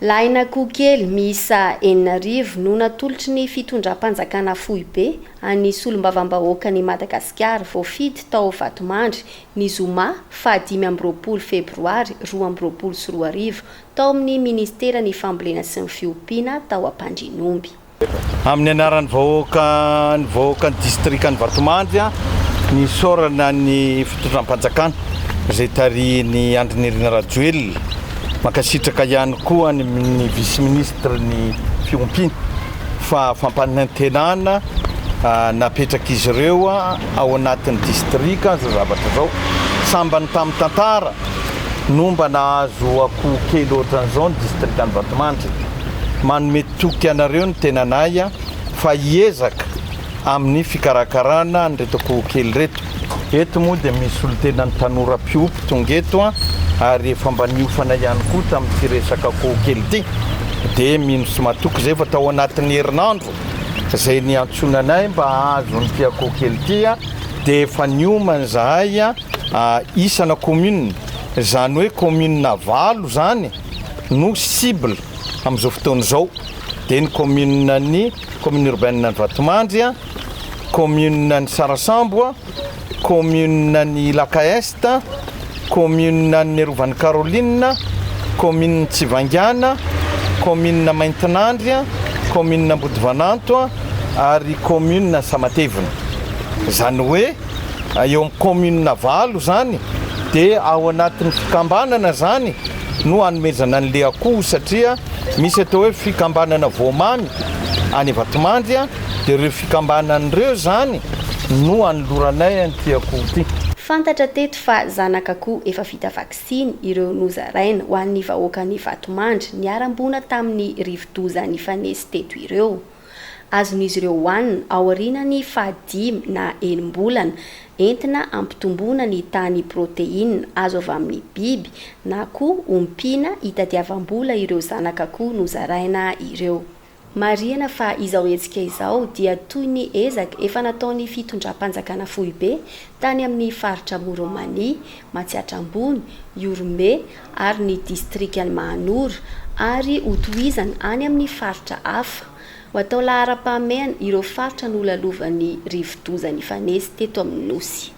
Lahin'akoho kely miisa 6000 no natolotry ny fitondram-panjakana foibe an'ny solombavambahoakan'i Madagasikara voafidy tao Vatomandry ny zoma faha 25 febroary 2022 tao amin'ny ministeran'ny fambolena sy ny fiompiana tao Ampandrianomby. Amin'ny anaran'ny vahoaka ny vahoakan'ny distrikan'i Vatomandry ny isaorana ny fitondram-panjakana izay tarihin'i Andry Nirina Rajoelina. Mankasitraka ihany koa ny ny vice ministre ny fiompiana fa fampanantenana napetrak'izy ireo ao anatin'ny distrika izao zavatra izao. Sambany tamin'ny tantara no mba nahazo akoho kely ohatran'izao ny distrikan'i Vatomandry. Manome toky anareo ny tenanay fa hiezaka amin'ny fikarakarana an'ireto akoho kely ireto. Eto moa dia misy solontenan'ny tanora mpiompy tonga eto ary efa mba niofana ihany koa tamin'ity resaka akoho kely ity. Dia mino sy matoky izay fa tao anatin'ny herinandro izay niantsoana anay mba hahazo an'ity akoho kely ity dia efa niomana izahay isana commune, izany hoe commune valo izany no cible amin'izao fotoana izao. Dia ny commune ny commune urbaine ny Vatomandry, commune ny Sarasambo, commune ny Ilaka Est, commune ny Rovan'i Caroline, commune Tsivaingana, commune Maintinandry, commune Ambodivananto ary commune Samatevina. Izany hoe eo amin'ny commune valo izany dia ao anatin'ny fikambanana izany no hanomezana an'ilay akoho satria misy atao hoe fikambanana voamamy any Vatomandry dia ireo fikambanana ireo izany no hanoloranay an'ity akoho ity. Fantatra teto fa zanak'akoho efa vita vaksiny ireo nozaraina ho an'ny vahoakan'i Vatomandry niharam-boina tamin'ny rivodoza nifanesy teto ireo. Azon'izy ireo hohanina aorianan'ny fahadimy na enim-bolana, entina hampitomboana ny tahan'ny proteina azo avy amin'ny biby na koa ompiana hitadiavam-bola ireo zanak'akoho nozaraina ireo. Marihana fa izao hetsika izao dia toy ny ezaka efa nataon'ny fitondram-panjakana foibe tany amin'ny faritra Amoron'i Mania, Matsiatra Ambony, Ihorombe ary ny distrikan'i Mahanoro ary hotohizana any amin'ny faritra hafa. Ho atao laharam-pahamehana ireo faritra nolalovan'ny rivodoza nifanesy teto amin'ny Nosy.